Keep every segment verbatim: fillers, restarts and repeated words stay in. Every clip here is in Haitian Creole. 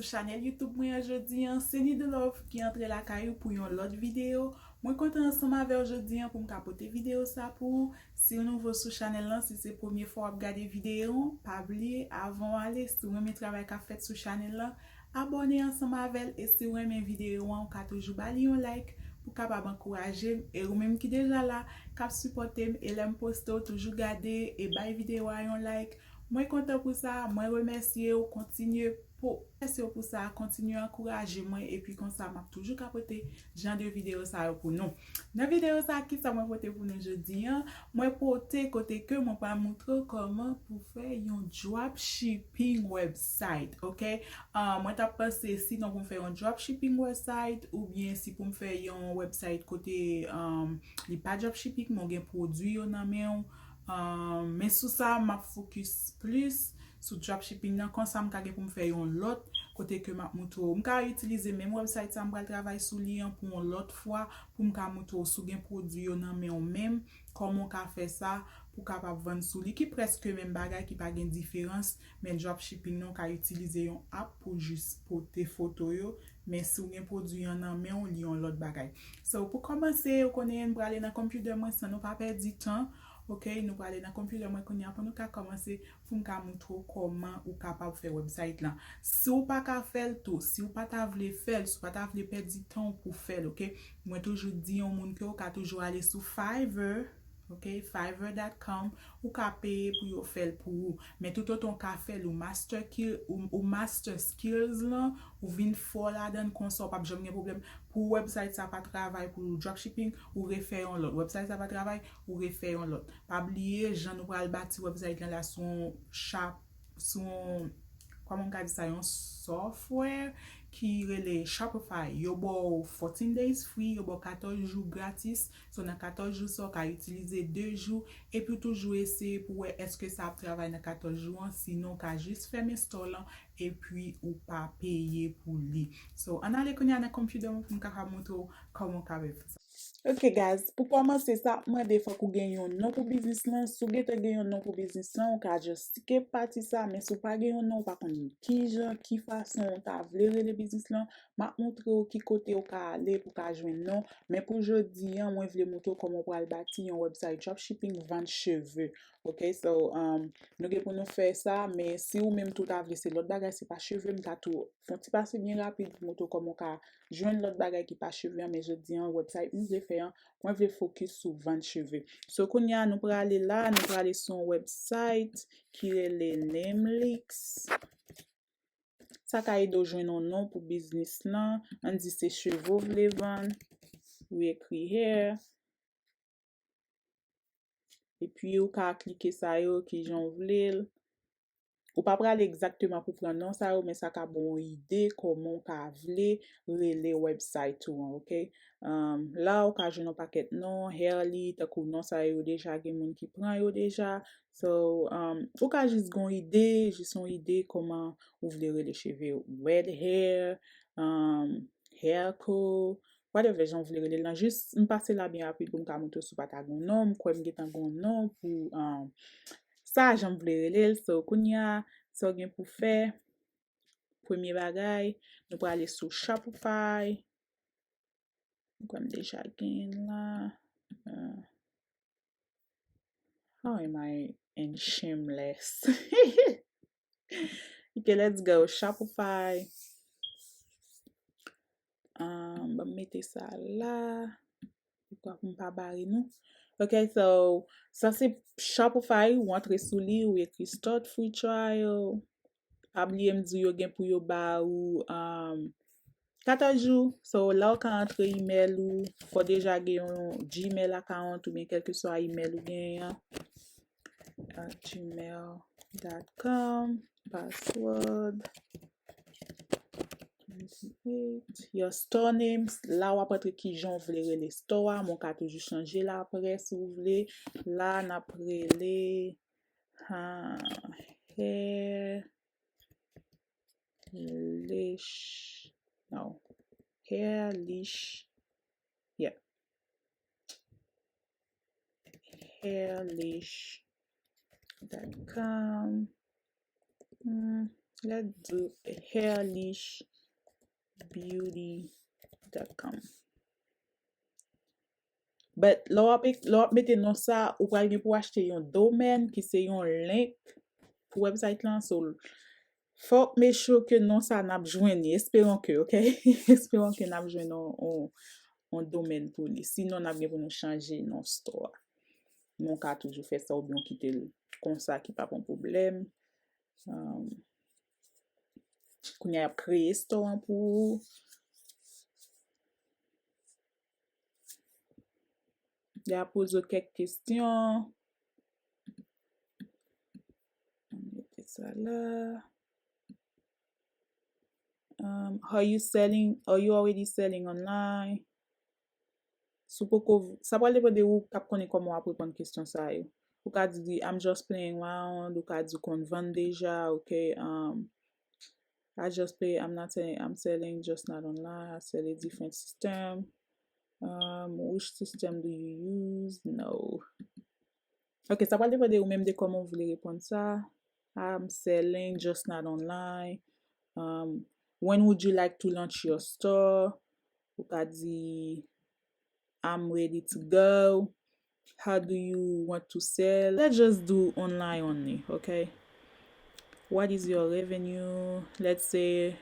Chanèl YouTube mwen an jodi an, se Nidou Love ki antre lakay ou pou yon lòt videyo. Mwen kontan ansanm avè w jodi an pou m ka pote videyo sa pou ou. Si w nouvo sou chanèl lan, si se premye fwa w ap gade videyo an, pa bliye, avan w ale, si w renmen travay k ap fèt sou chanèl lan, abòne ansanm avè l. E si w renmen videyo an, w ka toujou ba li yon like pou w kapab ankouraje m. E ou menm ki deja la, k ap sipòte m, e lè m poste, w toujou gade e bay videyo a yon like. Mwen kontan pou sa, mwen remèsye w, kontinye pou remèsye w pou sa, kontinye ankouraje mwen, epi konsa m ap toujou ka pote jan de videyo sa yo pou nou. Nan videyo sa, kisa mwen pote pou nou jodi an? Mwen pote kote ke mwen pral montre w kòman pou fè yon dropshipping website, ok? Ah, mwen t ap panse sinon pou m fè yon dropshipping website, oubyen si pou m fè yon website kote, um, li pa dropshipping, men w gen pwodui yo nan men w. Um, men sou sa, m ap fokis plis sou dropshipping nan. Konsa, m ka gen pou m fè yon lòt kote ke m ap montre w. M ka itilize menm website sa, m pral travay sou li an pou yon lòt fwa, pou m ka montre w si w gen pwodui yo nan men w menm, kòman w ka fè sa pou w kapab vann sou li, ki prèske menm bagay, ki pa gen diferans, men dropshipping nan, w ka itilize yon app pou jis pote foto yo, men si w gen pwodui an nan men w, li yon lòt bagay. So, pou kòmanse, ou konnen m prale nan konpyutè mwen san nou pa pèdi tan, ok? Nou prale nan konpyutè mwen kounye a pou nou ka kòmanse, pou m ka montre w kòman ou kapab fè website lan. Si w pa ka fè l tou, si w pa ta vle fè l, si w pa ta vle pèdi tan w pou fè l, ok? Mwen toujou di yon moun ke w ka toujou ale sou Fiverr, ok? Fiverr dot com, ou ka peye pou yo fè l pou ou. Men toutotan w ka fè l, ou master ki-, ou, ou master skills lan, ou vin fò ladan l konsa, w p ap janm gen pwoblèm. Pou website sa pa travay, pou dropshipping, ou refè yon lòt. Website sa pa travay, ou refè yon lòt. Pa bliye, jan nou pral bati website lan la, se yon chap-, se yon, kòman m ka di sa, yon software ki rele Shopify. Yo ba w fourteen days free, yo ba w katòz jou gratis. So, nan katòz jou sa, w ka itilize de jou, epi w toujou eseye pou wè èske sa ap travay nan katòz jou an, sinon w ka jis fèmen store lan, epi ou pa peye pou li. So, ann ale kounye a nan konpyutè mwen pou m kapab montre w kòman w ka fè sa. Ok, guys, pou kòmanse sa, ap mande fòk ou gen yon non pou biznis lan. Si w gentan gen yon non pou biznis lan, ou ka just skip pati sa, men si w pa gen yon non, ou pa konn kijan, ki fason ou ta vle rele biznis lan, m ap montre w ki kote ou ka ale pou w ka jwenn non. Men pou jodi an, mwen vle montre w kòman w pral bati yon website dropshipping vann cheve. Ok, so, um, nou gen pou nou fè sa, men si ou menm tou ta vle se lòt bagay, se pa cheve, m ta tou fè yon ti pase byen rapid pou montre w kòman w ka jwenn lòt bagay ki pa cheve an, men jodi an, website m vle fè an, mwen vle fokis sou vann cheve. So, kounye a, nou prale la, nou prale sou yon website ki rele Namelix. Sa ka ede w jwenn yon non pou biznis lan. Ann di se cheve w vle vann. Ou ekri hair. Epi ou ka klike sa yo kijan w vle l. Ou pa prale egzakteman pou pran non sa yo, men sa ka ba w yon ide kòman w ka vle rele website ou an, ok? Um, la ou ka jwenn yon pakèt non, Hairly, tankou non sa yo deja gen moun ki pran yo deja. So, um, ou ka jis gen yon ide, jis yon ide kòman ou vle rele cheve w. Red hair, um, hair co, whatever jan w vle rele l lan. Jis m pase la byen rapid pou m ka montre w si w pa ta gen yon non. M kwè m gentan gen yon non pou, um, sa jan m vle rele l. So, kounye a, sa w gen pou fè, premye bagay, nou prale sou Shopify. M kwè m deja gen l la. Uh, how am I and shameless? Ok, let's go. Shopify. Um, ban m mete sa la. Poukwa pou m pa bare nou? Ok, so, sa se Shopify, ou antre sou li, ou ekri start free trial. Pa bliye m di w yo gen pou yo ba ou, um, katòz jou. So, la ou ka antre email ou, fò w deja gen yon Gmail account oubyen kèlkeswa email ou genyen an. At gmail dot com, password. Your store name, la w ap antre kijan w vle rele store a, men w ka toujou chanje l apre si w vle. La, n ap rele, ha, Hair Lish. No. Hair Lish. Yeah. Hairlish dot com. Hmm, Let's do hairleash beauty dot com. But lè w ap, lè w ap mete non sa, ou pral gen pou achte yon domèn ki se yon link pou website lan. So, fòk make sure ke non sa n ap jwenn li. Espérons que, ok? Espérons que n ap jwenn yon, yon, yon domèn pou li. Sinon, n ap gen pou nou chanje non store a. Men w ka toujou fè sa oubyen w kite l konsa ki pa pon pwoblèm. Um, kounye a y ap kreye store an pou ou. Y a poze w kèk kesyon. Mete sa la. Um, are you selling, are you already selling online? Si w poko, sa pral depann de ou k ap konnen kòman w ap reponn kesyon sa yo. Ou ka di, I'm just playing around, ou ka di w konn vann deja, ok, um, I just play, I'm not selling, I'm selling, just not online. I sell a different system. Um, which system do you use? No. Ok, sa pral depann de ou menm de kòman w vle reponn sa. I'm selling, just not online. Um, when would you like to launch your store? Ou ka di, I'm ready to go. How do you want to sell? Let's just do online only, okay? What is your revenue? Let's say,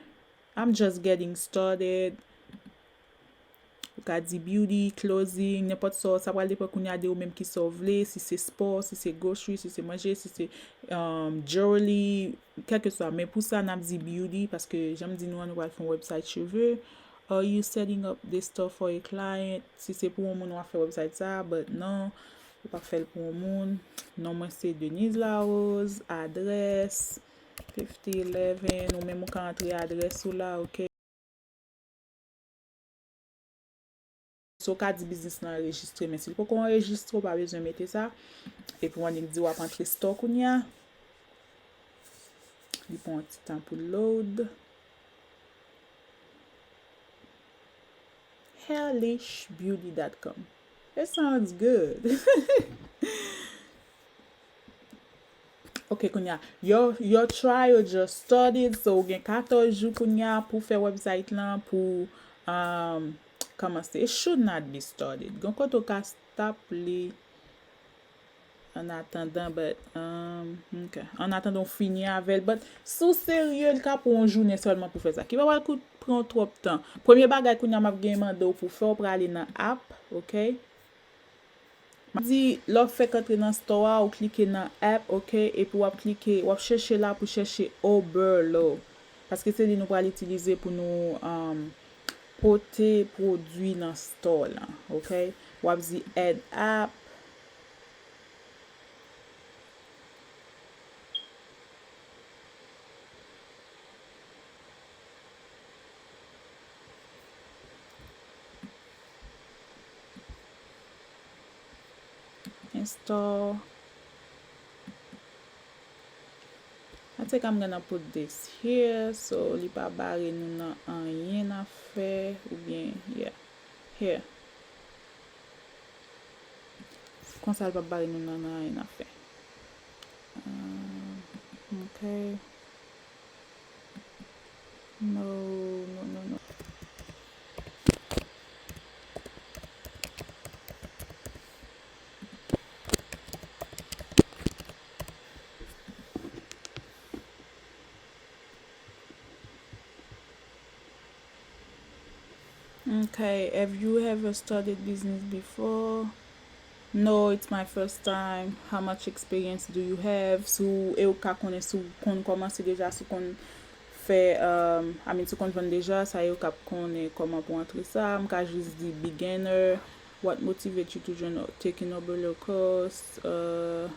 I'm just getting started. Ou ka di beauty, clothing, nenpòt sa, sa pral depann kounye a de ou menm ki sa w vle, si se spò, si se grocery, si se manje, si se, um, jewelry, kèlkeswa. Men pou sa, n ap di beauty, paske jan m di nou an, nou pral fè yon website cheve. Are you setting up this store for a client? Si se pou yon moun w ap fè website sa, but non, ou p ap fè l pou yon moun. Non mwen se Denise Larose, adrès fifty eleven, ou menm ou ka antre adrès ou la, ok? So, w ka di biznis lan anrejistre, men si l poko anrejistre, w pa bezwen mete sa. Epi, w annik di w ap antre store kounye a. Li pran yon ti tan pou l load. Hairleash beauty dot com. It sounds good. Ok, kounye a, your, your trial just started, so ou gen katòz jou kounye a pou fè website lan, pou, um, kòmanse. It should not be started. Gen kote ou ka stop li an atandan, but, um, ok. An atandan ou fini avè l, but si w serye, li ka pran yon jounen sèlman pou fè sa. Ki pa pral kout, pran w twòp tan. Premye bagay kounye a m ap gen mande w pou fè, w prale nan app, ok? M ap di, lè w fèk antre nan store a, ou klike nan app, ok, epi w ap klike, w ap chèche la pou chèche Oberlo. Paske se li nou pral itilize pou nou, um, pote pwodui nan store lan, ok? W ap di add app. Install. I think I'm gonna put this here, so li pa bare nou nan anyen n ap fè, oubyen, yeah, here. Konsa l p ap bare nou nan, nan anyen n ap fè. Ah, ok. No, no, no, no. Okay, have you ever started business before? No, it's my first time. How much experience do you have? Si w, e ou ka konnen si w konn kòmanse deja, si w konn fè, um, I mean, si w konn vann deja, sa e ou k ap konnen kòman pou antre sa. M ka jis di beginner. What motivates you to join or taking Oberlo course? Uh,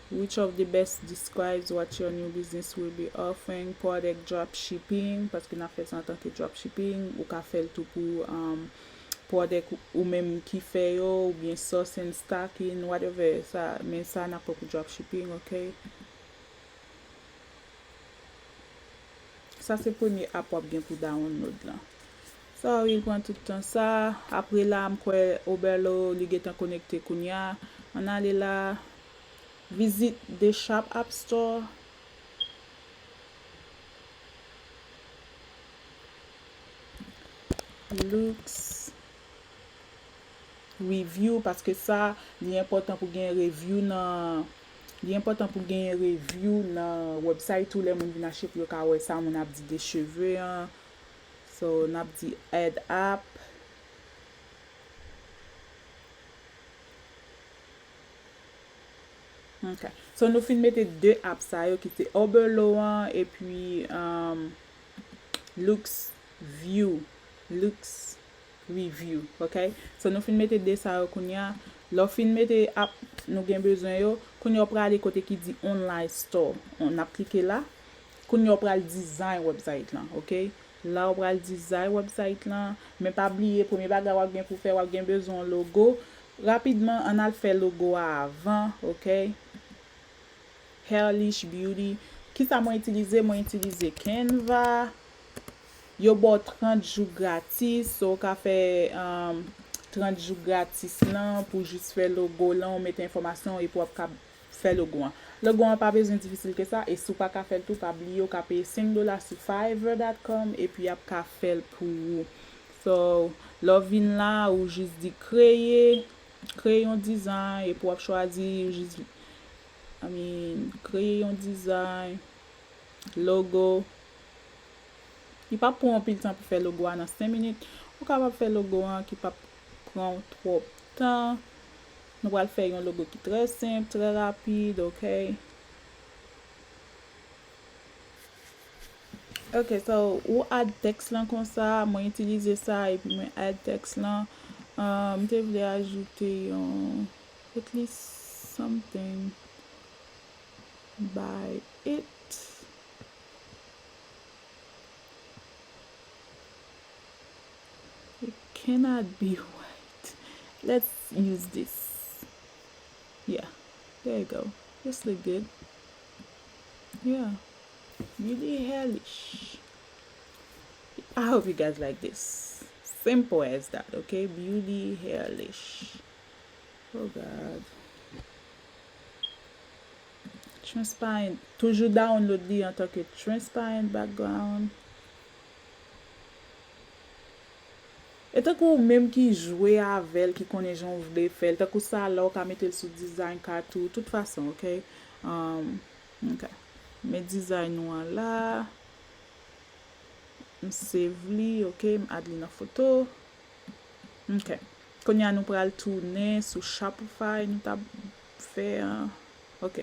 Which of the best describes what your new business will be offering? Product drop shipping, paske n ap fè sa antanke drop shipping, ou ka fè l tou pou, um, product ou menm ki fè yo, oubyen source and stocking, whatever, sa, men sa n ap pran pou drop shipping, ok? Sa se premye app w ap gen pou download lan. Sorry, l pran tout tan sa. Apre la, m kwè Oberlo, li gentan konekte kounye a. Ann ale la. Visit The Shop App Store. Looks review, paske sa, li enpòtan pou gen review nan, li enpòtan pou gen review nan website ou, lè moun vin achte pou yo ka wè sa moun ap di de cheve an. So, n ap di add app. Ok. So, nou fin mete de app sa yo ki se Oberlo an epi um, Looks View. Looks Review. Ok. So, nou fin mete de sa yo kounye a. Lè w fin mete app nou gen bezwen yo, kounye a w prale kote ki di Online Store. N ap klike la. Kounye a w pral design website lan. Ok. La, w pral design website lan. Men pa bliye, premye bagay w ap gen pou fè, w ap gen bezwen yon logo. Rapidman, ann al fè logo a avan, ok? Hellish Beauty. Kisa mwen itilize? Mwen itilize Canva. Yo ba w trant jou gratis, so w ka fè um, trant jou gratis lan pou jis fè logo lan, ou mete enfòmasyon epi w ap ka fè logo an. Logo an pa bezwen difisil ke sa, e si w pa ka fè l tou, pa bliye w ka peye senk dola sou Fiverr dot com epi y ap ka fè l pou ou. So, lè w vin la, ou jis di kreye, kreye yon design, epi w ap chwazi, ou jis, I mean, kreye yon design, logo. Li p ap pran anpil tan pou fè logo a nan senk minit. Ou kapab fè logo an ki p ap pran w twòp tan. Nou pral fè yon logo ki trè senp, trè rapid, ok? Ok, so ou add tèks lan konsa, mwen itilize sa epi mwen add tèks lan. Uh, m te vle ajoute yon at least something by it. It cannot be white. Let's use this. Yeah, there you go. This look good. Yeah. Beauty Hellish. I hope you guys like this. Simple as that, okay? Beauty Hellish. Oh God. Transparent. Toujou download li antanke transparent background. E tankou ou menm ki jwe avè l, ki konnen jan w vle fè l. Tankou sa la, ou ka mete l sou design card ou, tout fason, ok? Um, ok. Men design nou an la. M save li, ok? M add li nan foto. Ok. Kounye a nou pral tounen sou Shopify nou t ap fè an. Ok.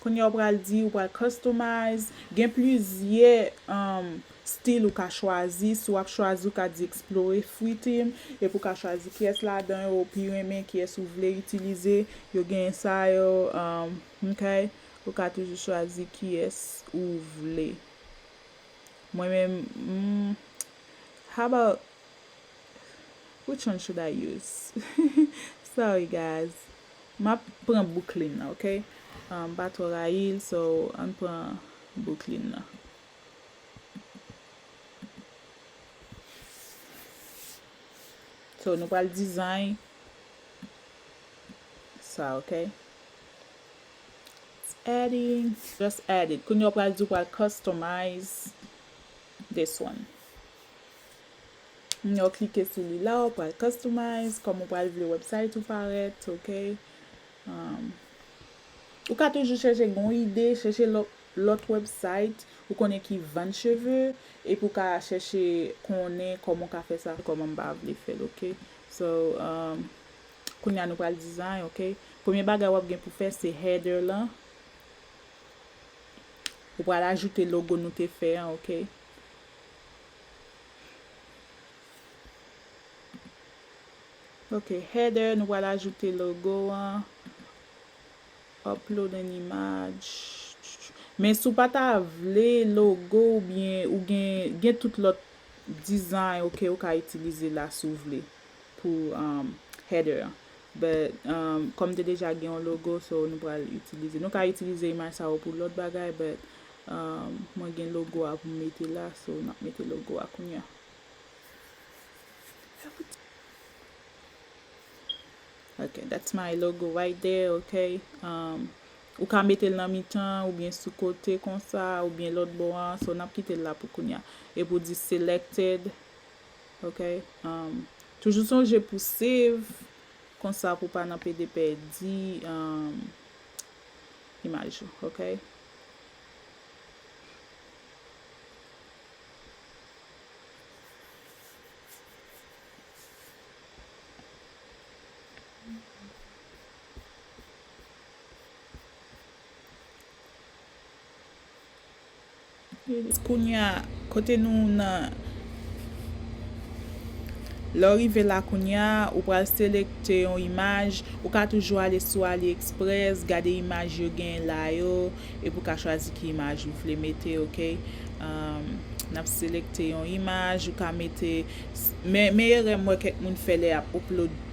Kounye a ou pral di, ou pral customize. Gen plizyè um, stil ou ka chwazi. Si w ap chwazi, ou ka di explore free theme. Epi ou ka chwazi kiyès ladan yo ou pi renmen, kiyès ou vle itilize. Yo gen sa yo, um, ok. Ou ka toujou chwazi kiyès ou vle. Mwen menm, mm, how about, which one should I use? Sorry, guys. M ap pran Brooklyn nan, ok? Um, m pa twò rayi l, so, ann pran Brooklyn nan. So, nou pral design sa, ok? It's adding. Just add it. Kounye a w pral di w pral customize this one. Kounye a w klike sou li la, w pral customize kòman w pral vle website ou parèt, ok? Um, ou ka toujou chèche gen yon ide, chèche lòt, lòt website ou konnen ki vann cheve, epi ou ka chèche konnen kòman w ka fè sa, kòman m pa vle fè l, ok? So, um, kounye a nou pral design, ok? Premye bagay w ap gen pou fè, se header lan. Ou pral ajoute logo nou te fè an, ok? Ok, header, nou pral ajoute logo an. Upload an imaj. Men si w pa ta vle logo oubyen ou gen, gen tout lòt design, ok, ou ka itilize la si w vle pou um, header an. But um, kòm te deja gen yon logo, so nou pral itilize. Nou ka itilize imaj sa yo pou lòt bagay, but um, mwen gen logo a pou m mete la, so n ap mete logo a kounye a. Ok, that's my logo right there, ok. Um, ou ka mete l nan mitan, oubyen sou kote konsa, oubyen lòt bò an. So, n ap kite l la pou kounye a. Epi w di selected. Ok? Um, toujou sonje pou save, konsa pou pa nan pede pèdi, um, imaj ou, ok? Kounye a, kote nou nan, lè w rive la kounye a, ou pral selekte yon imaj, ou ka toujou ale sou AliExpress, gade imaj yo genyen la yo, epi w ka chwazi ki imaj ou vle mete, ok? Um, n ap selekte yon imaj, ou ka mete, men, men erè m wè kèk moun fè lè y ap upload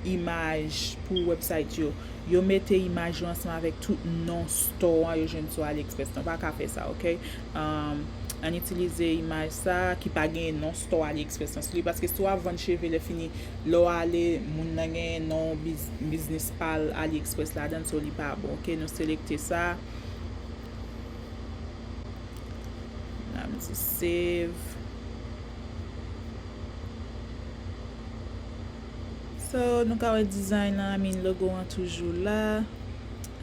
imaj pou website yo. Yo mete imaj yo ansanm avèk tout non store an yo jwenn sou AliExpress. Nou pa ka fè sa, ok? Um, ann itilize imaj sa ki pa gen non store AliExpress lan sou li, paske si w ap vann cheve, lè fini, lè w ale, moun nan gen non biz-, biznis pa l AliExpress ladan l, so li pa bon, ok? Nou selekte sa. N ap di save. So, nou ka wè design lan, I mean, logo an toujou la.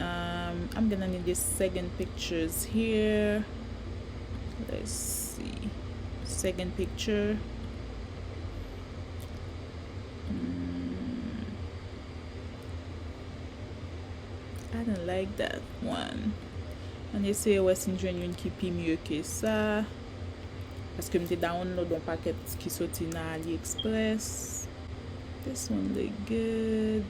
Um, I'm gonna need the second pictures here. Let's see. Second picture. Hmm. I don't like that one. Ann eseye wè si n jwenn youn ki pi mye ke sa. Paske m te download yon pakèt ki soti nan AliExpress. This one look good.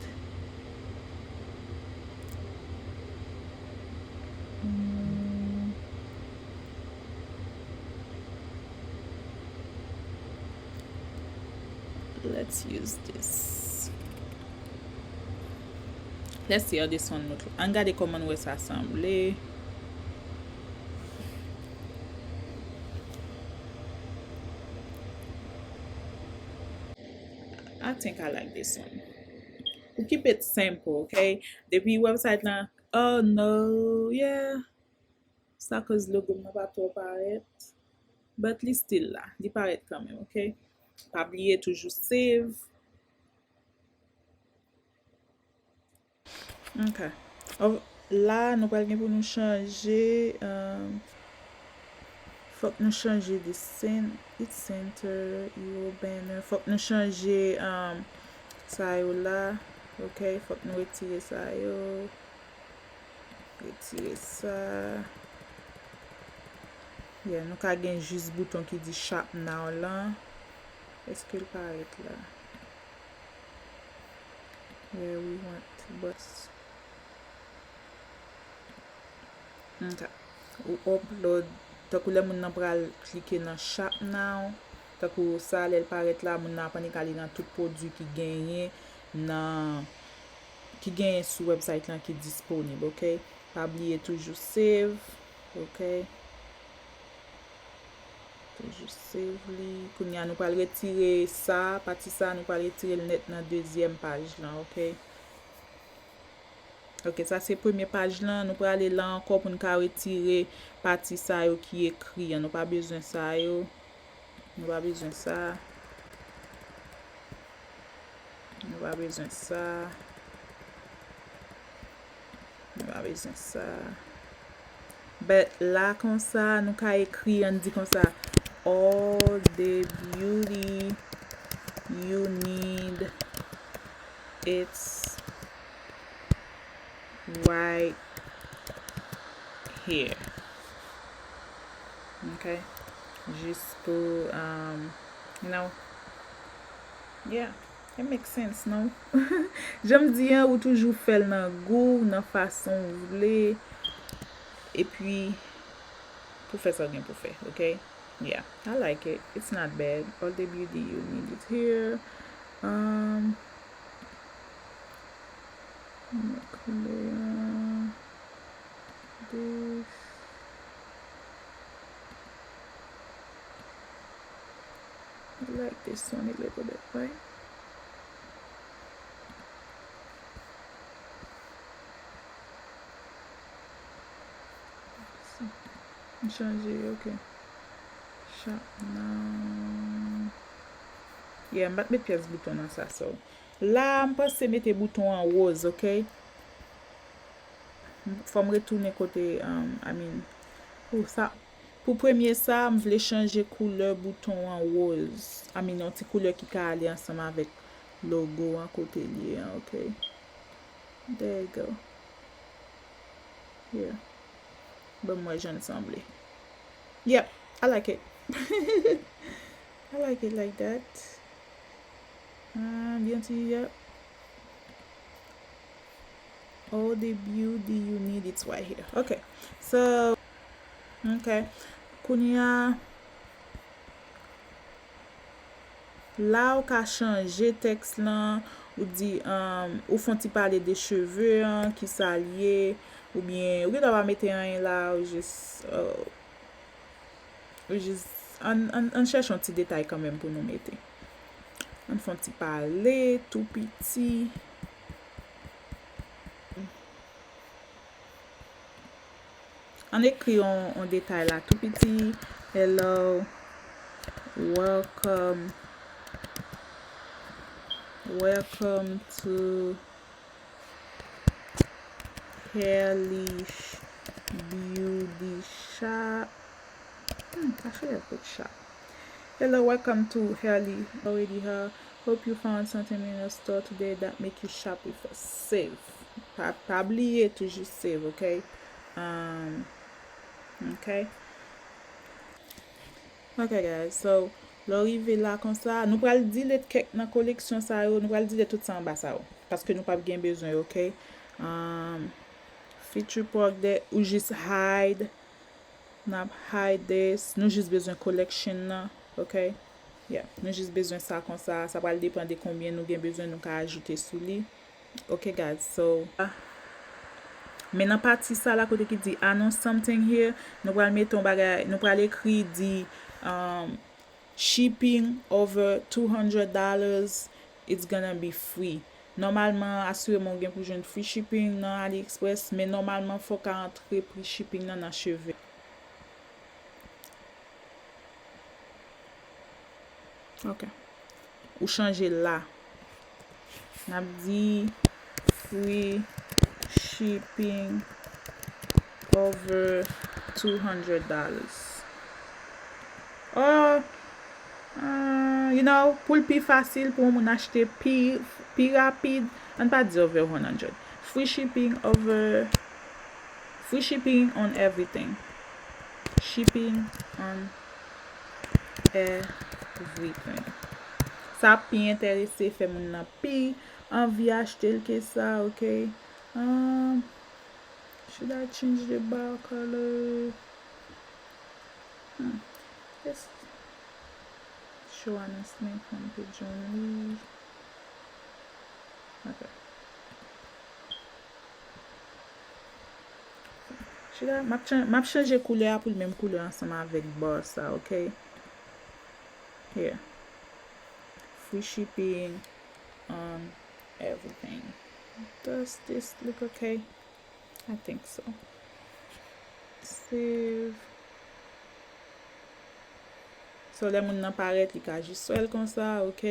Hmm. Let's use this. Let's see how this one look. Ann gade kòman n wè sa sanble. I think I like this one. We keep it simple, ok? Depi website lan, oh no, yeah. Sa koz logo m nan pa twò parèt. But li still la. Li parèt kanmenm, ok? Pa bliye toujou save. Ok. Oh, la, nou pral gen pou nou chanje, um, fòk nou chanje the cen-, it's center, hero banner. Fòk nou chanje, um, sa yo la. Ok, fòk nou retire sa yo. Retire sa. Yeah, nou ka gen jis bouton ki di shop now lan. Èske l parèt la? Yeah, we want bus. Ok. Ou upload, tankou lè moun nan pral klike nan shop now, tankou sa, lè l parèt la, moun nan ap annik ale nan tout pwodui ki genyen nan, ki genyen sou website lan ki disponib, ok? Pa bliye toujou save, ok? Toujou save li. Kounye a, nou pral retire sa, pati sa, nou pral retire l nèt nan dezyèm paj lan, ok? Ok, sa se premye paj lan. Nou prale la ankò pou n ka retire pati sa yo ki ekri an. Nou pa bezwen sa yo. Nou pa bezwen sa. Nou pa bezwen sa. Nou pa bezwen sa. But la konsa, nou ka ekri, ann di konsa, all the beauty you need, it's right here. Ok? Jis pou, um, you know, yeah. It make sense, non? Jan m di an, ou toujou fè l nan gou w, nan fason w vle. Epi, pou fè sa w gen pou fè, ok? Yeah, I like it. It's not bad. All the beauty you need is here. Um, m ap koule, uh, this. I like this one a little bit, right? M chanje, ok. Shop now. Yeah, m pa t met pyès bouton nan sa, so. La, m panse mete bouton an woz, ok? Fò m retounen kote, um, I mean, pou sa, pou premye sa, m vle chanje koulè bouton an woz. I mean, yon ti koulè ki ka ale ansanm avèk logo an kote l ye an, ok? There you go. Yeah. Ban m wè jan l sanble. Yep, I like it. I like it like that. Ah, li yon ti, yep. All the beauty you need, it's right here. Ok. So, ok. Kounye a, la ou ka chanje tèks lan, ou di, um, ou fè yon ti pale de cheve an, ki sa l ye, oubyen, ou gendwa pa mete anyen la, ou jis, uh, ou jis, ann, ann, ann chèche yon ti detay kanmenm pou nou mete. Ann fè yon ti pale, tou piti. Ann ekri yon, yon detay la, tou piti. Hello, welcome, welcome to Hairly Beauty Shop. Hmm, kache lèt bout shop. Hello, welcome to Hairly. Already here. Hope you found something in the store today that make you shop with us. Save. Pa, pa bliye toujou save, ok? Um, ok. Ok, guys. So, lè w rive la konsa, nou pral delete kèk nan koleksyon sa yo, nou pral delete tout sa anba sa yo. Paske nou p ap gen bezwen yo, ok? Um, feature product, ou jis hide. N ap hide this. Nou jis bezwen collection nan, ok? Yeah, nou jis bezwen sa konsa. Sa pral depann de konbyen nou gen bezwen, nou ka ajoute sou li. Ok, guys, so, ah, men nan pati sa la kote ki di announce something here, nou pral mete yon bagay, nou pral ekri di, um, shipping over two hundred dollars, it's gonna be free. Nòmalman, asireman w gen pou jwenn free shipping nan AliExpress, men nòmalman, fò w ka antre pri shipping nan nan cheve. Ok. Ou chanje l la. N ap di free shipping over two hundred dollars. Or, uh, you know, pou l pi fasil pou yon moun achte pi, pi rapid, ann pa di over one hundred. Free shipping over, free shipping on everything. Shipping on everything. Sa ap pi enterese, fè moun nan pi anvi achte l ke sa, ok? Um, should I change the bar color? Hmm. Let's show announcement, homepage only. Ok. Chita, m ap chan-, m ap chanje koulè a pou l menm koulè ansanm avèk bar sa, ok? Here. Free shipping on everything. Does this look okay? I think so. Save. So, lè moun nan parèt, li ka jis wè l konsa, ok?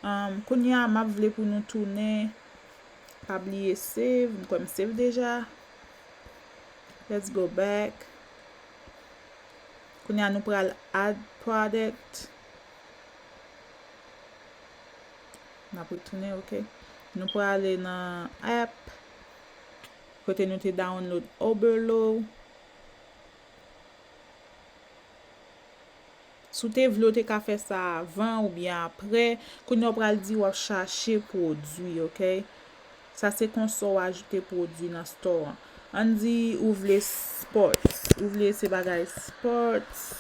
Um, kounye a, m ap vle pou nou tounen. Pa bliye save. M kwè m save deja. Let's go back. Kounye a, nou pral add product. N ap retounen, ok? Nou prale nan app. Kote nou te download Oberlo. Si w te vle, w te ka fè sa avan oubyen apre. Kounye a w pral di w ap chache pwodui, ok? Sa se konsa w ajoute pwodui nan store an. Ann di ou vle sports. Ou vle se bagay sports.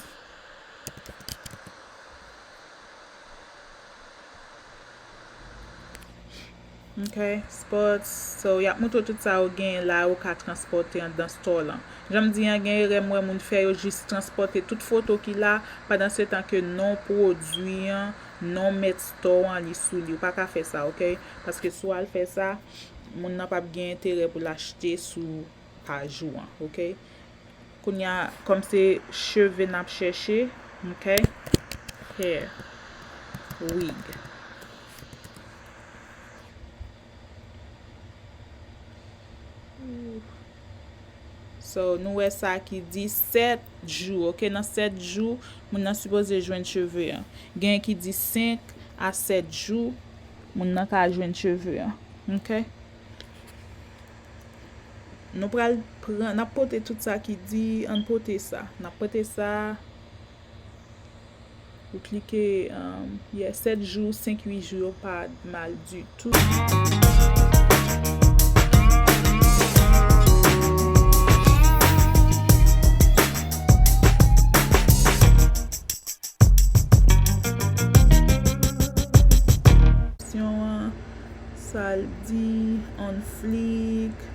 Ok, sports. So, y ap montre w tout sa yo genyen la, yo ka transpòte anndan store lan. Jan m di an, gen erè m wè moun fè, yo jis transpòte tout foto ki la, pandan se tan ke non pwodui an, non mèt store an, li sou li. Ou pa ka fè sa, ok? Paske si w al fè sa, moun nan p ap gen enterè pou l achte sou paj ou an, ok? Kounye a, kòm se cheve n ap chèche, ok? Hair. Wig. So, nou wè sa ki di sèt jou, ok? Nan sèt jou, moun nan sipoze jwenn cheve an. Gen ki di senk a sèt jou, moun nan ka jwenn cheve an, ok? Nou pral pran, n ap pote tout sa ki di, ann pote sa. N ap pote sa. Ou klike, um, yeah, sèt jou, senk, uit jou yo pa mal ditou. Opsyon an, sa l di, on fleek.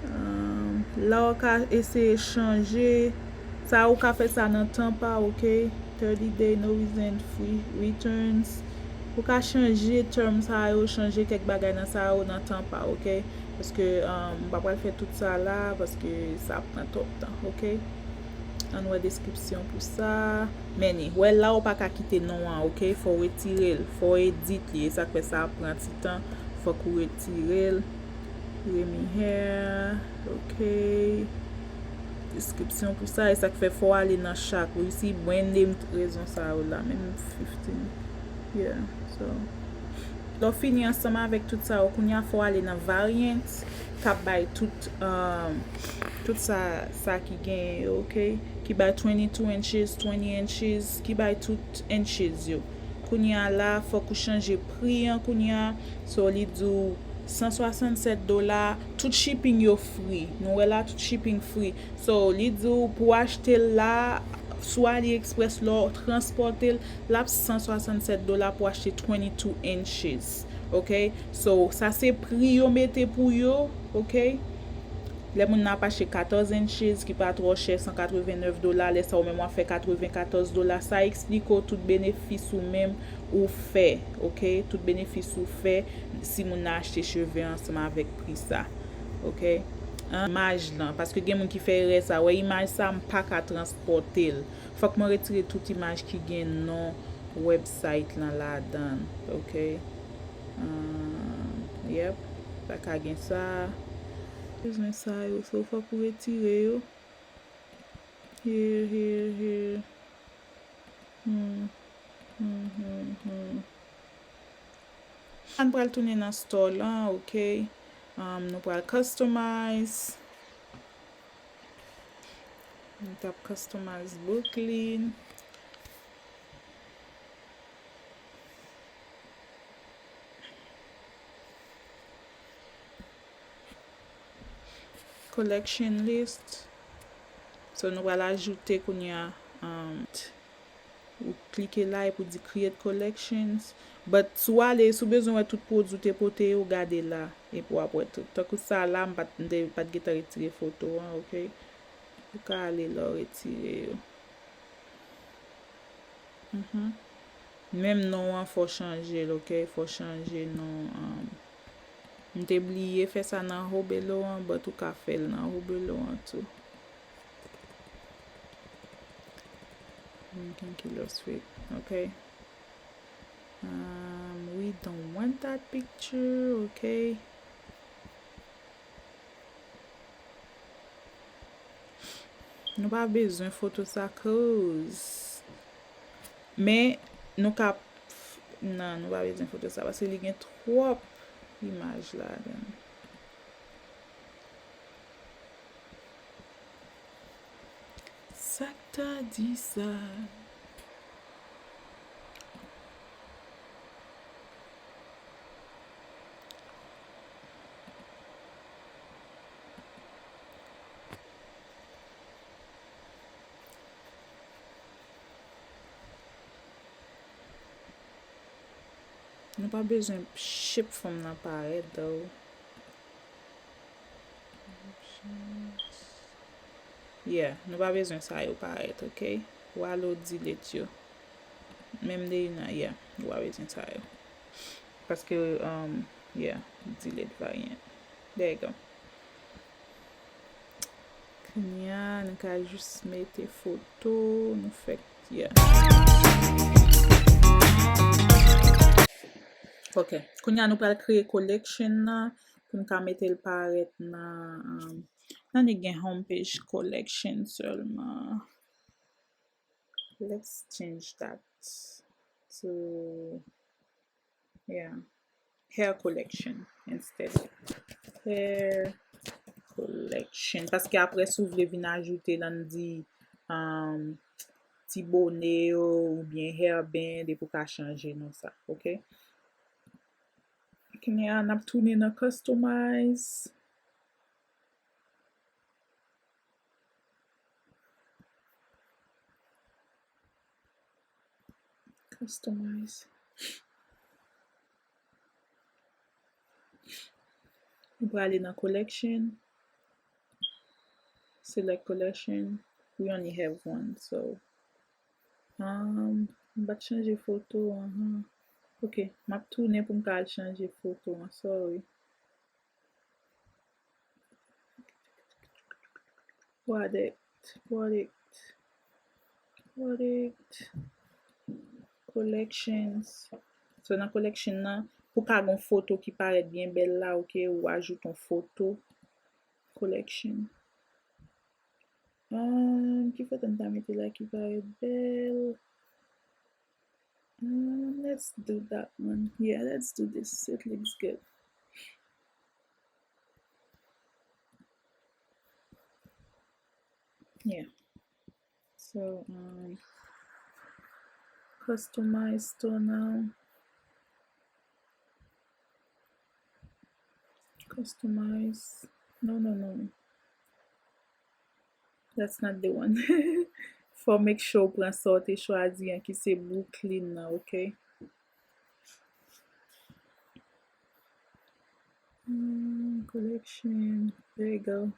Um, la w ka eseye chanje. Sa ou ka fè sa nan Tampa, ok? Thirty day, no reason, free returns. Ou ka chanje term sa yo, chanje kèk bagay nan sa yo nan Tampa, ok? Paske, um, m pa pral fè tout sa la, paske sa ap pran twòp tan, ok? Ann wè deskripsyon pou sa. Men ni, wè la ou pa ka kite non an, ok? Fò w retire l, fò w edit li, e sa k fè sa ap pran ti tan. Fòk ou retire l. Remy Hair, ok. Deskripsyon pou sa, e sa k fè fò w ale nan chak. Ou isi brande m tout rezon sa yo la, menm fifteen. Yeah, so. Lè w fini ansanm avèk tout sa yo, kounye a fò w ale nan variant, k ap bay tout, um, tout sa, sa ki genyen yo, ok? Ki bay twenty-two inches, twenty inches, ki bay tout inches yo. Kounye a la, fòk ou chanje pri an kounye a. So, li di w san swasannsèt dola, tout shipping yo free. Nou wè la, tout shipping free. So, li di w pou w achte l la, sou AliExpress, lè w transpòte l, l ap san swasannsèt dola pou w achte twenty-two inches. Ok? So, sa se pri yo mete pou yo, ok? Lè moun nan ap achte katòz inches, ki pa twò chè, san katrevennnèf dola, lè sa ou menm w ap fè katrevenkatòz dola, sa eksplike w tout benefis ou menm ou fè, ok? Tout benefis ou fè si moun nan achte cheve ansanm avèk pri sa, ok? An, imaj lan, paske gen moun ki fè erè sa, wè imaj sa, m pa ka transpòte l. Fòk mwen retire tout imaj ki gen non website lan ladan l, ok? Ahn, yep, pa ka gen sa. Bezwen sa yo, so fòk ou retire yo. Here, here, here. Hmm, hmm, hmm, hmm. Ann pral tounen nan store lan, ok? Um, nou pral customize. Nou t ap customize book li. Collection list. So, nou pral ajoute kounye a, um, ou klike la epi w di create collections. But, si w ale, si w bezwen wè tout pwodui w te pote yo, gade la. Epi w ap wè tout. Tankou sa la, m pa t, m te, pa t gentan retire foto an, ok? Ou ka ale la w retire yo. Mhm. Menm non an, fò chanje l, ok? Fò chanje non an. M te bliye fè sa nan Hobelo an, but ou ka fè l nan Hobelo an tou. Lincoln Killer Street, ok? Um, we don't want that picture, ok? Nou pa bezwen foto sa, cause. Men, nou ka, nan, nou pa bezwen foto sa, paske li gen twòp imaj ladan l. Sa k ta di sa? Nou pa bezwen shape fanm nan parèt, though. Yeah, nou pa bezwen sa yo parèt, ok? W ale w delete yo. Menm de yon an, yeah, nou pa bezwen sa yo. Paske, um, yeah, delete variant. There you go. Kounye a, nou ka jis mete foto, nou fèk, yeah. Ok. Kounye a, nou pral kreye collection nan pou n ka mete l parèt nan, um, Nan li gen home page collection sèlman. Let's change that to, yeah, hair collection instead. Hair collection. Paske apre, si w vle vin ajoute l, ann di, um, ti bone yo oubyen hair band, epi w ka chanje non sa, ok? Kounye a, n ap tounen nan customize. Customize. Nou prale nan collection. Select collection. We only have one, so, um, m pa t chanje foto an. Ok, m ap tounen pou m ka al chanje foto an, sorry. Product, product, product, collections. So, nan collection nan, pou ka gon foto ki parèt byen bèl la, ok, ou ajoute yon foto. Collection. Um, ki foto m ta mete la ki parèt bèl? Um, let's do that one. Yeah, let's do this. It looks good. Yeah. So, um, customize store now. Customize. No, no, no. That's not the one. Fò make sure w pran sa w te chwazi an ki se Brooklyn nan, ok? Hmm, collection. There you go.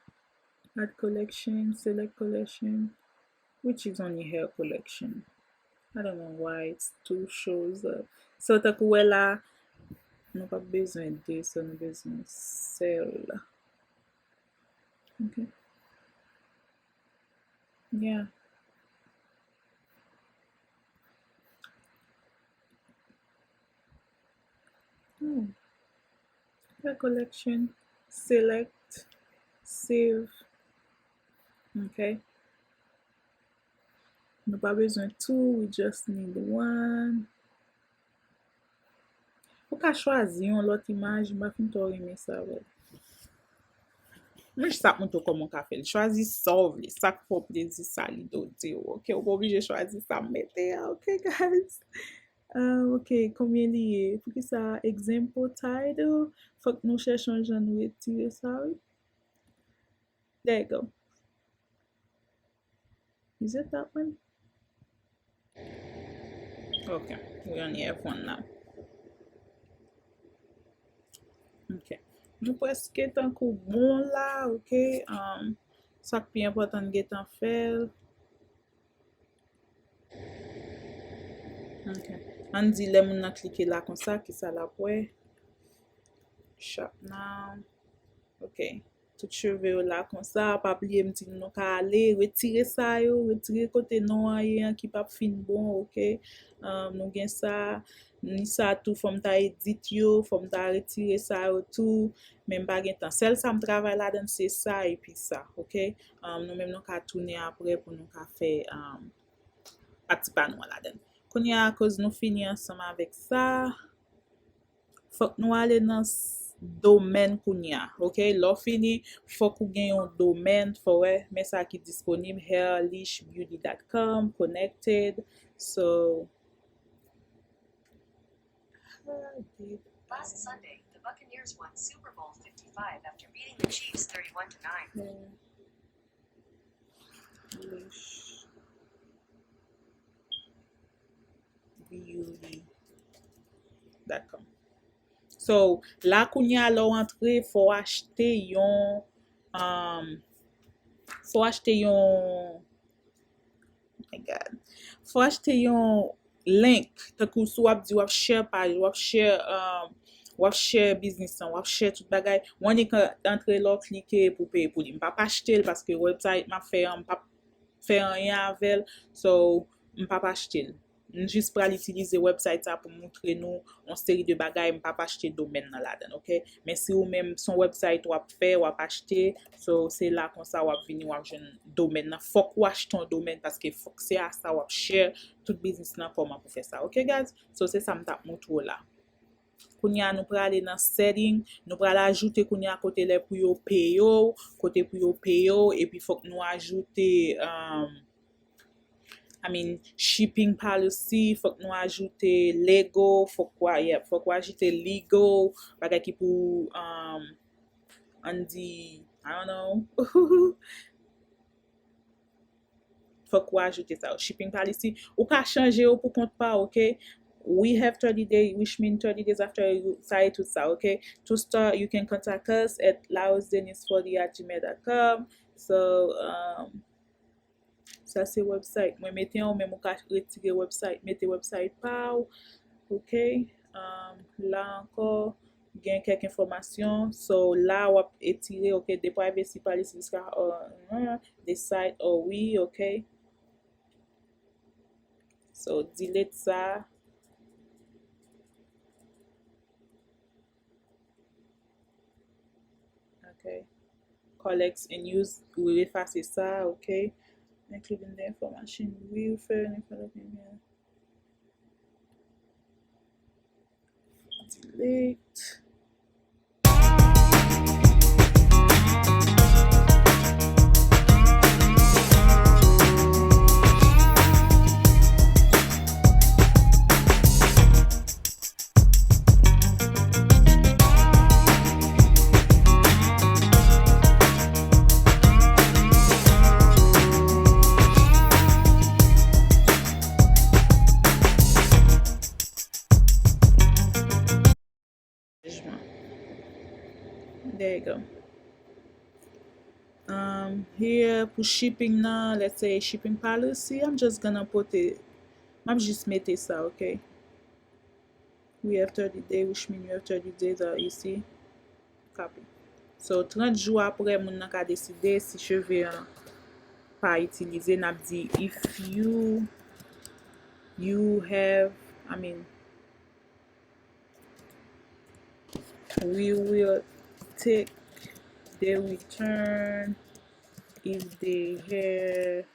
Add collection, select collection, which is only hair collection. I don't know why it's two shows up. So, tankou w wè la, nou pa bezwen de, so nou bezwen sèl. Ok. Yeah. Hmm. Hair collection, select, save. Ok. Nou pa bezwen two, we just need one. Ou ka chwazi yon lòt imaj, m pa fin twò renmen sa, but mwen jis ap montre w kòman w ka fè l. Chwazi sa w vle, sa k fè w plezi, sa lide w di w, ok? Ou pa oblije chwazi sa m mete a, ok, guys? Ah, ok, konbyen li ye? Poukisa example title? Fòk nou chèche yon jan nou retire sa, wi. There you go. Is it that one? Ok, we only have one now. Ok. Nou prèske tankou bon la, ok. Um, sa k pi enpòtan n gentan fè l. Ok. Ann di lè moun nan klike la konsa, kisa l ap wè? Shop now. Ok. Tout cheve yo la konsa, pa bliye m di nou, nou ka ale retire sa yo, retire kote non an ye an ki p ap fin bon, ok? Um, nou gen sa, ni sa tou, fò m ta edit yo, fò m ta retire sa yo tou, men m pa gen tan. Sèl sa m travay ladan l, se sa epi sa, ok? Um, nou menm nou ka tounen apre pou nou ka fè, um, pati pa nou an ladan l. Kounye a, akoz nou fini ansanm avèk sa, fòk nou ale nan s-, domèn kounye a, ok? Lè w fini, fòk ou gen yon domèn, fò wè, men sa ki disponib, hair leash beauty dot com, connected. So, Last Sunday, the Buccaneers won Super Bowl fifty-five after beating the Chiefs thirty-one to nine. Beauty dot com. So, la kounye a, lè w antre, fò w achte yon, um, fò w achte yon, oh my God. Fò w achte yon link, tankou si w ap di w ap share paj, w ap share, um, w ap share biznis lan, w ap share tout bagay, w annik antre la w klike pou peye pou li. M p ap achte l paske website m ap fè an, m p ap fè anyen avè l. So, m p ap achte l. M jis pral itilize website sa pou moutre nou yon seri de bagay, m p ap achte domèn nan ladan, ok? Men si ou menm, se yon website w ap fè, w ap achte, so se la konsa w ap vini, w ap jwenn domèn nan. Fòk ou achte yon domèn, paske fòk se a sa w ap share tout biznis lan, kòman pou fè sa, ok, guys? So se sa m t ap moutre w la. Kounye a, nou prale nan setting, nou pral ajoute kounye a kote lè pou yo peye w, kote pou yo peye w, epi fòk nou ajoute, um, I mean, shipping policy, fòk nou ajoute legal, fòk w, yeah, fòk w ajoute legal, bagay ki pou, um, ann di, I don't know. Fòk w ajoute sa yo. Shipping policy, ou ka chanje yo pou kont pa w, ok? We have thirty day, which mean thirty days after you, sa e tout sa, ok? To start, you can contact us at laosdenise forty at gmail dot com. So, um, sa se website mwen mete an, ou menm ou ka retire website, mete website pa w, ok? Um, la ankò, gen kèk enfòmasyon. So, la w ap etire, ok, de privacy policy jiska, uh, de site, oh, wi, ok. So, delete sa. Ok. Collect and use, ou efase sa, ok. Including the information referring for the Delete. There you go. Um, here pou shipping nan, let's say shipping policy, I'm just gonna put it, m ap jis mete sa, ok? We have thirty day, which mean you have thirty days, uh, you see? Copy. So, trant jou apre, moun nan ka deside si cheve an pa itilize, n ap di, if you, you have, I mean, we will take the return if the hair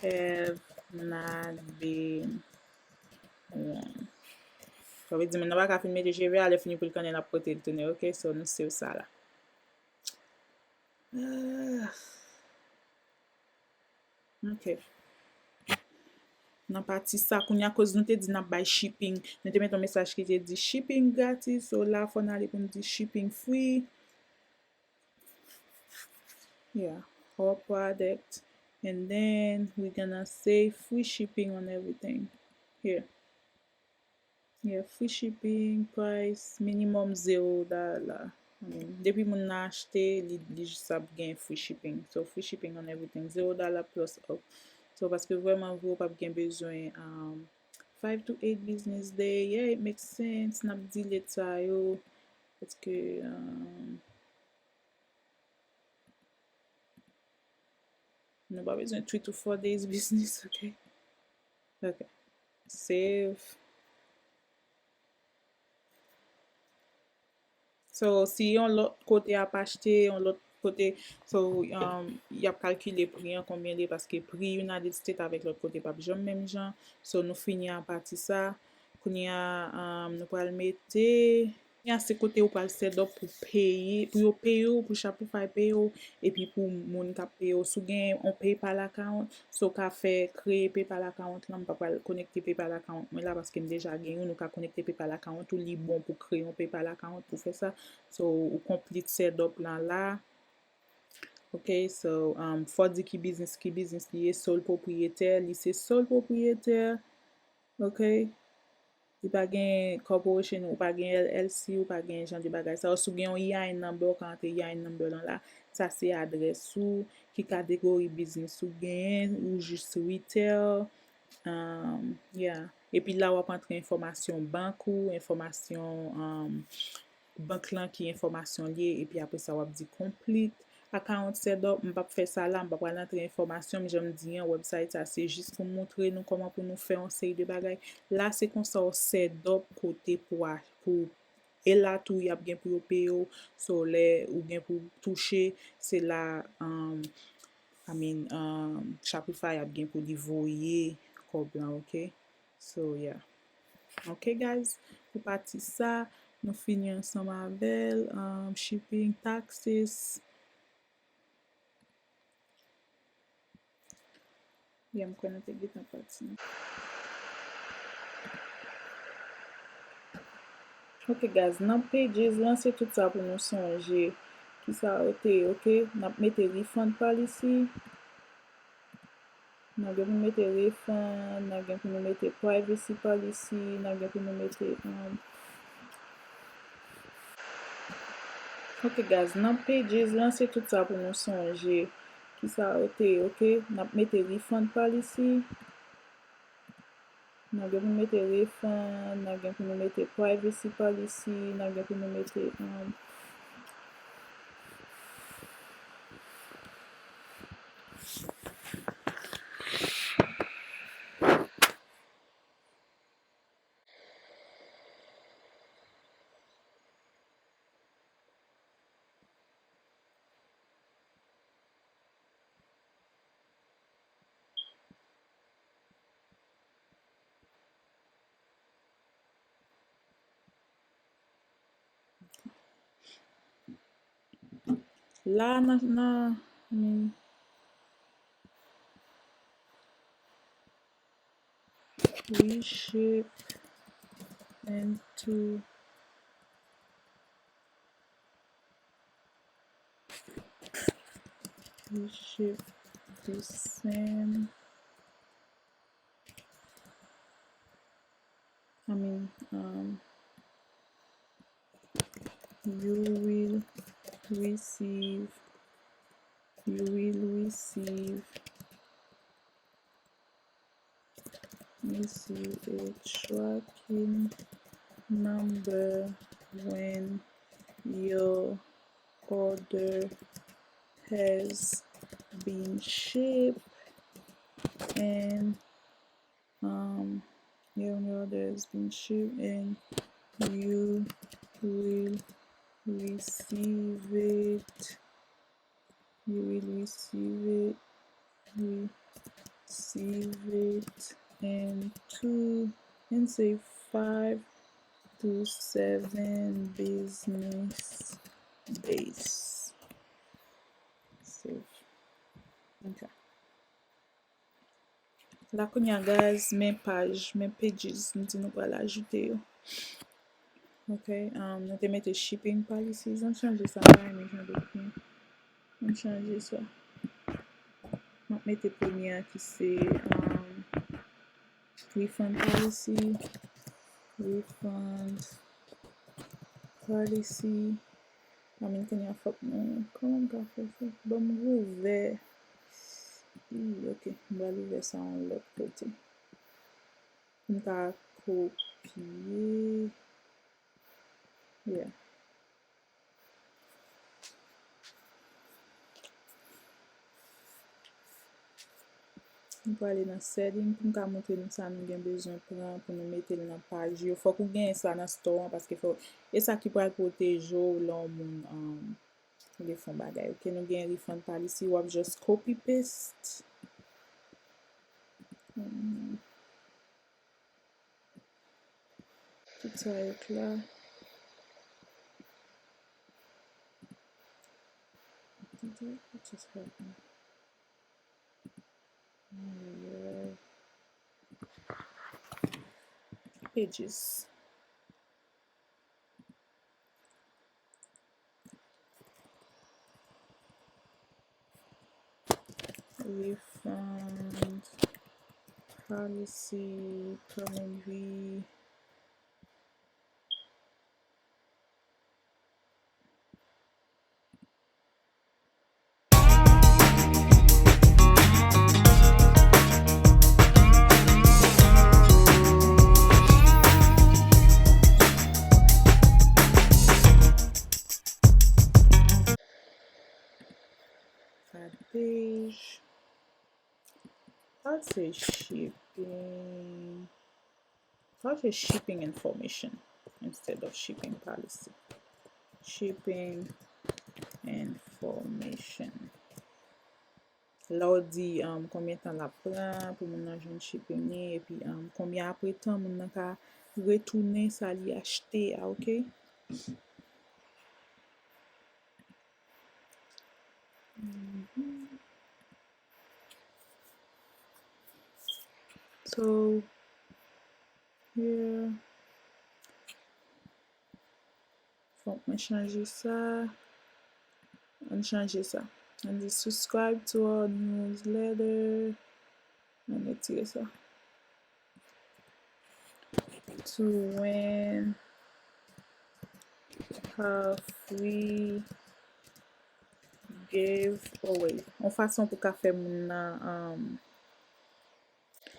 have not been worn. Sa vle di moun nan pa ka fin mete cheve a, lè fini pou l kanyen, l ap pote l tounen, ok? So, nou save sa la. Ah. Ok. Nan pati sa, kounye a, koz nou te di n ap bay shipping, nou te mete yon mesaj ki te di shipping gratis, so la, fò n ale pou n di shipping free. Yeah, all product. And then we're gonna say free shipping on everything. Here. Yeah, free shipping, price, minimum zero dollar. I mean, depi moun nan achte, li, li jis ap gen free shipping. So, free shipping on everything. Zero dollar plus up. So, paske vrèman vre, ou p ap gen bezwen, um, five to eight business day. Yeah, it makes sense. N ap delete sa yo. Paske, um, nou pa bezwen three to four days business, ok? Ok. Save. So, si yon lòt kote ap achte, yon lòt kote, so, um, y ap kalkile pri an, konbyen li ye, paske pri United States avèk lòt kote p ap janm menm jan. So, nou fini a pati sa. Kounye a, um, nou pral mete, kounye a se kote ou pral set up pou peye, pou yo peye w, pou Shopify peye w, epi pou moun k ap peye w. Si w gen yon PayPal account, so w ka fè kreye PayPal account lan, m pa pral konekte PayPal account mwen la paske m deja gen youn, ou ka konekte PayPal account ou, li bon pou kreye yon PayPal account pou fè sa. So, ou complete set up lan la. Ok, so, um, fò di ki biznis, ki biznis li ye, sole propriyetè, li se sole propriyetè. Ok? Li pa gen corporation, ou pa gen L L C, ou pa gen jan de bagay sa yo. Si w gen yon E I N number, ou ka antre E I N number lan la. Sa se adrès ou, ki kategori biznis ou genyen, ou jis retail. Um, yeah. Epi la, w ap antre enfòmasyon bank ou, enfòmasyon, um, bank lan ki enfòmasyon li ye, epi apre sa, w ap di complete. account set up, m p ap fè sa la, m pa pral antre enfòmasyon, men jan m di an, website sa se jis pou montre nou kòman pou nou fè yon seri de bagay. La se konsa w set up kote pou a, pou e la tou y ap gen pou yo peye w. So lè ou gen pou touche, se la, um, I mean, um, Shopify ap gen pou li voye kòb lan, ok? So, yeah. Ok, guys, pou pati sa, nou fini ansanm avè l. Um, shipping, taxes. Yeah, m kwè nou te gentan pati. Ok, guys, nan pages lan, se tout sa pou nou sonje. Kisa yo te ye, ok? N ap mete refund policy. N ap gen pou mete refund, n ap gen pou nou mete privacy policy, n ap gen pou nou mete, um, ok, guys, nan pages lan, se tout sa pou nou sonje. Kisa yo te ye, ok? N ap mete refund policy. N ap gen pou nou mete refund, n ap gen pou nou mete privacy policy, n ap gen pou nou mete, um, La nan, nan, I mean, we ship into, we ship the same, I mean, um, you will receive, you will receive, receive a tracking number when your order has been shipped and, um, your order has been shipped and you will receive it, you will receive it, receive it in two, in say five to seven business days. Save. Ok. La kounye a, guys, men paj, men pages, m di nou pral ajoute yo. Ok, um, nou te mete shipping policies, ann chanje sa, m pa renmen jan de pwen. Ann chanje sa. M ap mete premye a ki se, um, refund policy. Refund policy. Ann, men kounye a fòk nou, kòman m ka fè sa? Ban m ouvè. Ii, ok, m pral ouvè sa yon lòt kote. M ka kopye. Yeah. Nou prale nan setting pou m ka montre nou sa nou gen bezwen pran pou nou mete l nan paj yo. Fòk ou genyen sa nan store an, paske fò, e sa ki pral pwoteje w lè yon moun, um, vle fè yon bagay. Ok, nou gen refund policy, w ap just copy paste. Hmm. Tout sa yo k la. What just happened? Ayayay. Pages. Refund policy, kòman wi. page. I'll say shipping. I'll say shipping information instead of shipping policy. Shipping information. La w di um, konbyen tan l ap pran pou moun nan jwenn shipping li, epi um, konbyen apre tan moun nan ka retounen sa li achte a, ok? Mhm. So, yeah. Fòk mwen chanje sa. Ann chanje sa. Ann di subscribe to our newsletter. Ann retire sa. To win a free giveaway. Yon fason pou ka fè moun nan um,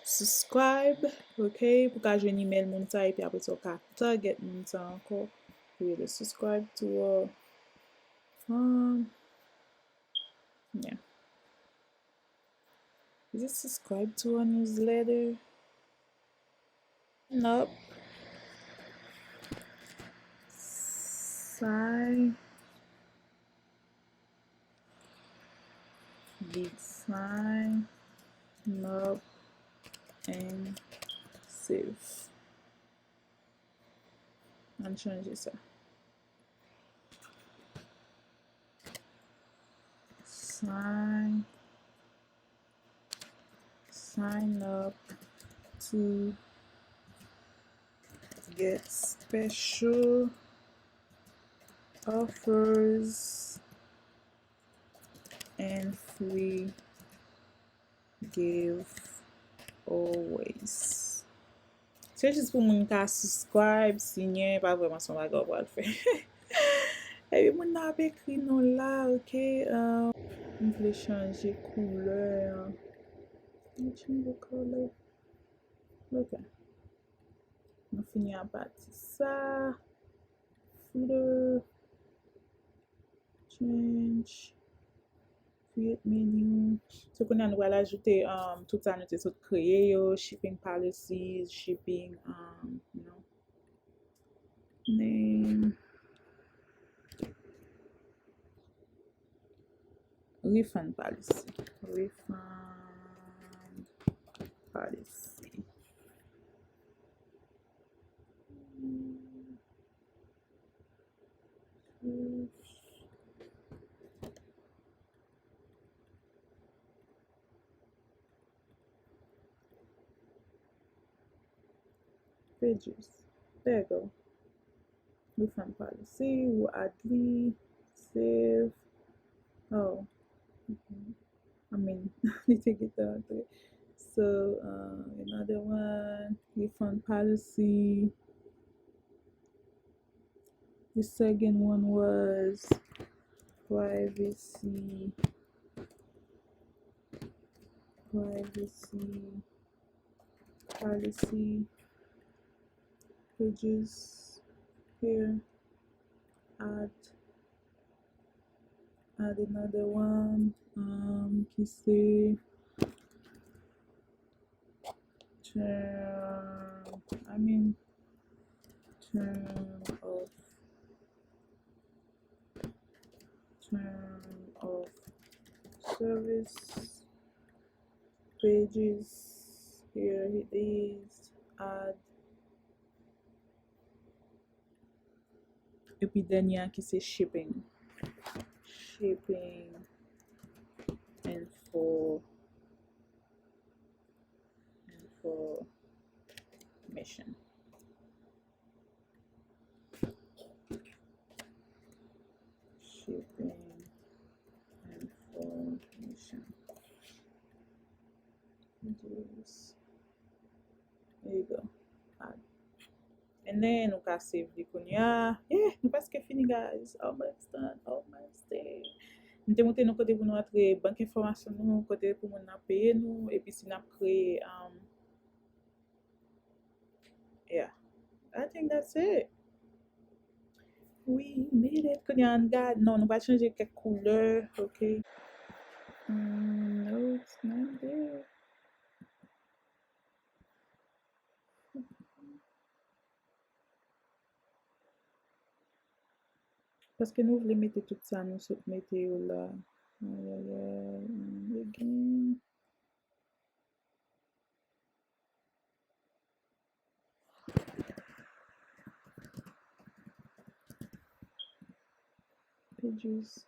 subscribe, ok? Pou ka jwenn email moun sa, epi apre sa, ou ka target moun sa ankò. Pou yo subscribe to a, um, yeah. Is it subscribe to a newsletter? Nope. Sign. Big sign. Nope. And save. Ann chanje sa. Sign, sign up to get special offers and free giveaways. Se jis pou moun ka subscribe, siyen, pa vrèman se yon bagay w pral fè. Epi moun nan ap ekri non la, ok? Um, m vle chanje koulè an. Change the color. Ok. Nou fini apati sa. Footer. Change. Create menu. So kounye a nou pral ajoute um, tout sa nou te sot kreye yo, shipping policies, shipping, um, you know, name, refund policy, refund policy. Pages. There you go. Refund policy, ou add li, save. Oh, okay. I mean, li te gentan antre. So, uh, another one, refund policy. The second one was privacy, privacy policy, pages here, add, add another one, um, ki se term, I mean, term of, term of service, pages, here it is, add, epi dènye a ki se shipping. Shipping info, information. Shipping information. Just, there you go. Add. And then, nou ka save li kounye a. Yeah, nou prèske fini, guys. Almost done, almost there. M te montre nou kote pou nou antre bank enfòmasyon nou, kote pou moun nan peye nou, epi si n ap kreye, um, yeah. I think that's it. We made it. Kounye a, ann gad. Non, nou pral chanje kèk koulè, ok? Mm, no, it's not there. Paske nou vle mete tout sa nou sot mete yo la. Ayayay, mm, again. Pages.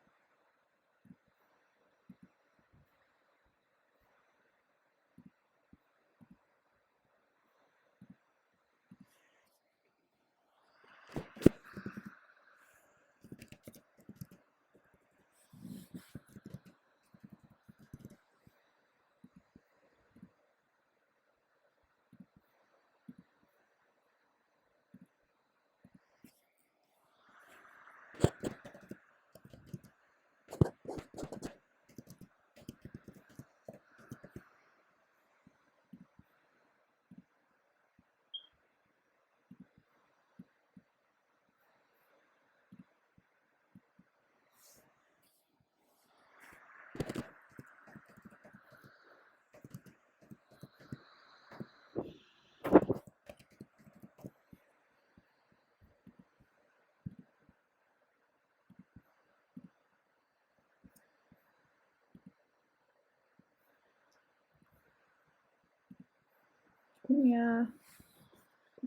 Kounye a,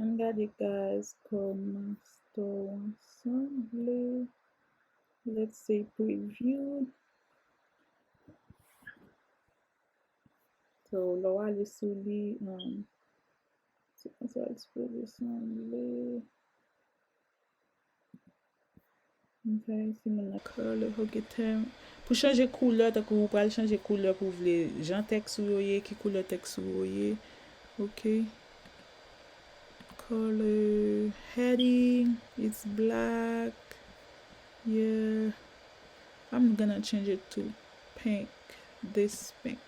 ann gade, guys, kòman store an sanble. Let's say preview. So, lè w ale sou li, um, se konsa l sipoze sanble. Ok, si moun nan color, ok, tèm. Pou chanje koulè, tankou ou pral chanje koulè pou w vle jan tèks ou yo ye, ki koulè tèks ou yo ye. Ok. Color heading, it's black. Yeah. I'm gonna change it to pink. This pink.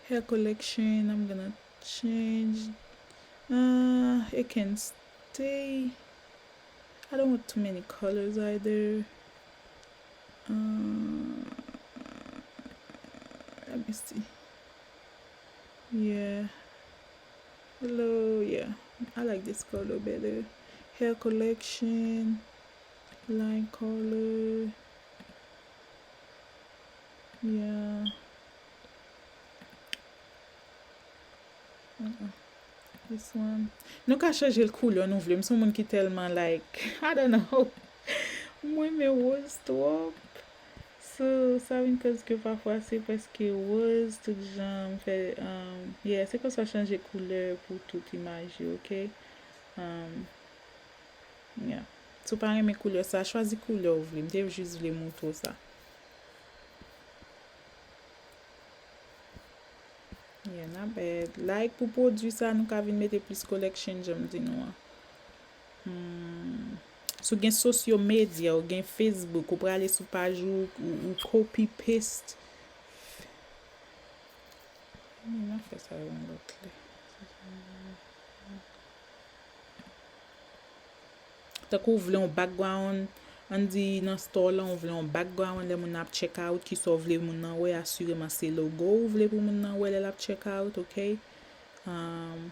Hair collection, I'm gonna change. Uh, it can stay. I don't want too many colors either. Uh, let me see. Yeah. Hello, yeah. I like this color better. Hair collection, line color. Yeah. Uh-uh. This one. Nou ka chanje l koulè nou vle. M se yon moun ki tèlman like, I don't know. Mwen renmen woz twòp. So, sa vin koz ke pafwa se prèske woz tout jan m fè, um, yeah, se konsa chanje koulè pou tout imaj yo, ok? Um, yeah. Si w pa renmen koulè sa, chwazi koulè w vle. M te jis vle montre w sa. Yeah, not bad. Like pou pwodui sa, nou ka vin mete plis collection, jan m di nou an. Hmm. Si w gen sosyo medya, ou gen Facebook, ou prale sou paj ou, ou, ou copy paste. Mwen fè sa yon lòt lè. Tankou w vle yon background, ann di nan store lan, ou vle yon background, lè moun nan ap check out, kisa w vle moun nan wè, asireman se logo ou vle pou moun nan wè lè l ap check out, ok? Um,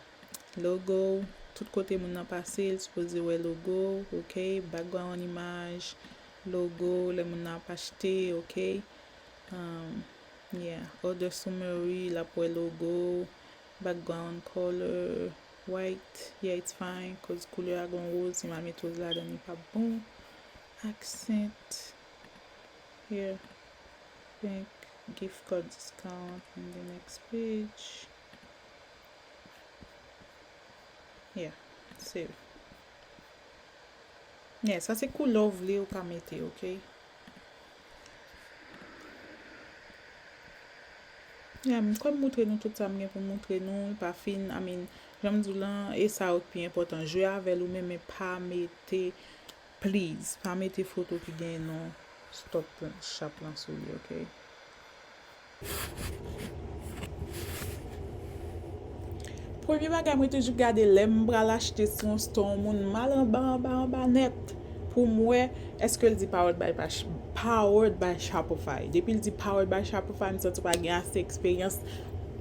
logo, tout kote moun nan pase, l sipoze wè logo, ok? Background imaj, logo, lè moun nan ap achte, ok? Um, yeah, order summary, l ap wè logo, background color, white, yeah, it's fine, cause koulè a gon woz, si m al met woz ladan, li p ap bon. Accent, here, bank, gift card discount, and the next page. Yeah, save. Yeah, sa se koulè w vle, ou ka mete, ok? Yeah, m kwè m moutre nou tout sa m gen pou moutre nou, li pa fin, I mean, jan m di w lan, e sa yo k pi enpòtan, jwe avè l ou menm, men pa mete, please, pa mete foto ki gen non stop lan, shop lan sou li, ok? Premye bagay mwen toujou gade lè m pral achte sou yon store, yon moun m al anba, anba, anba nèt. pou m wè èske l di powered by, powered by Shopify. Depi l di powered by Shopify, m santi w pa gen ase eksperyans,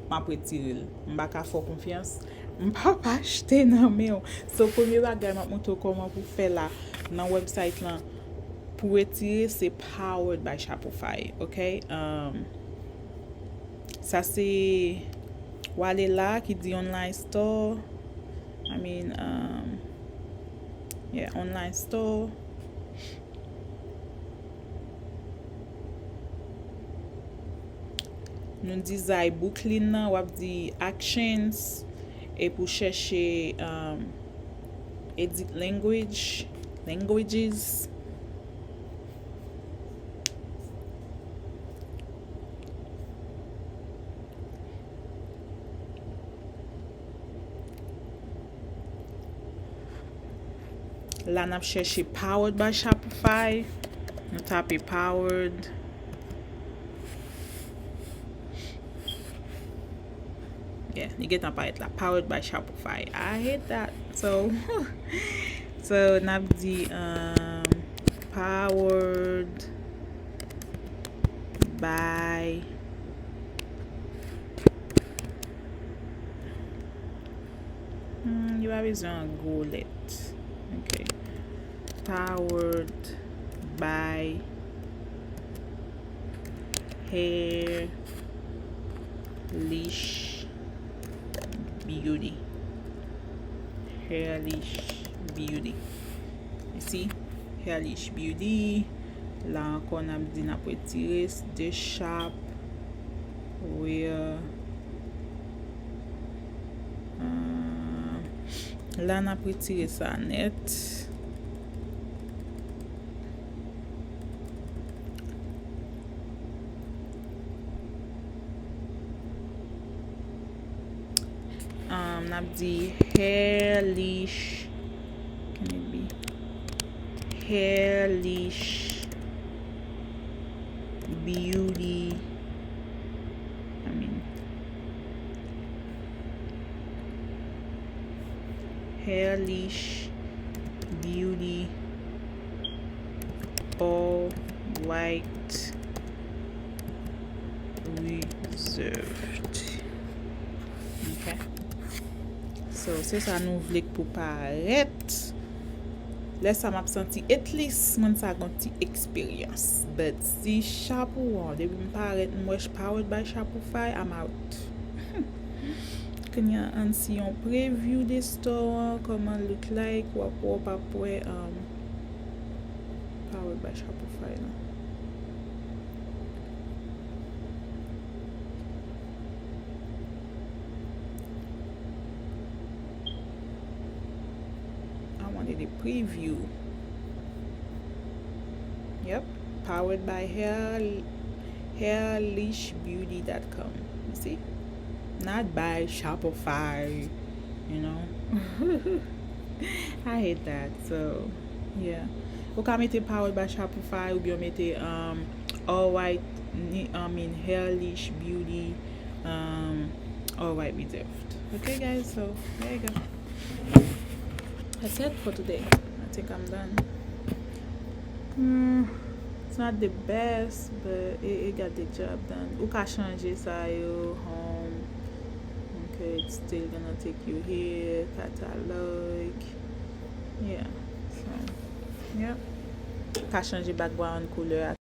m ap retire l. M pa ka fè w konfyans. M p ap achte nan men w. So, premye bagay m ap montre w kòman pou fè la nan website lan pou retire, se powered by Shopify, ok? Um, sa se w ale la ki di online store. I mean, um, yeah, online store. Nou dizay bouklin nan, w ap di actions, epi w chèche, um, edit language, languages. La n ap chèche powered by Shopify. Nou tape powered. Yeah, li gentan parèt la. Powered by Shopify. I hate that. So, so n ap di um, powered by Hmm, yo pa bezwen an gwo lèt. Ok. Powered by Hairlish Beauty. Hairlish Beauty. You see? Hairlish Beauty. La ankò, n ap di n ap retire the shop where, uh, la n ap retire sa nèt. Um, n ap di Hairlish. Can it be? Hairlish Beauty. I mean, Hairlish Beauty All White Reserved. Ok. So, se sa nou vle k pou parèt. Lè sa m ap santi, at least, moun sa gon ti eksperyans. But si chapo an, depi m parèt, m wè powered by Shopify, I'm out. Kounye a, ann si yon preview de store an, kòman look like, w ap wè, w p ap wè, um, powered by Shopify lan. I wanted a preview. Yep, powered by Hair, hairleashbeauty dot com. You see? Not by Shopify, you know? I hate that. So, yeah. Ou ka mete powered by Shopify oubyen w mete, um, all white, ni- I mean, Hairlish Beauty, um, all white reserved. Okay, guys, so there you go. That's it for today. I think I'm done. Hmm, it's not the best, but it, it got the job done. Ou ka chanje sa yo, home. Okay, it's still gonna take you here, catalog. Yeah, so, yep. Ou ka chanje background koulè a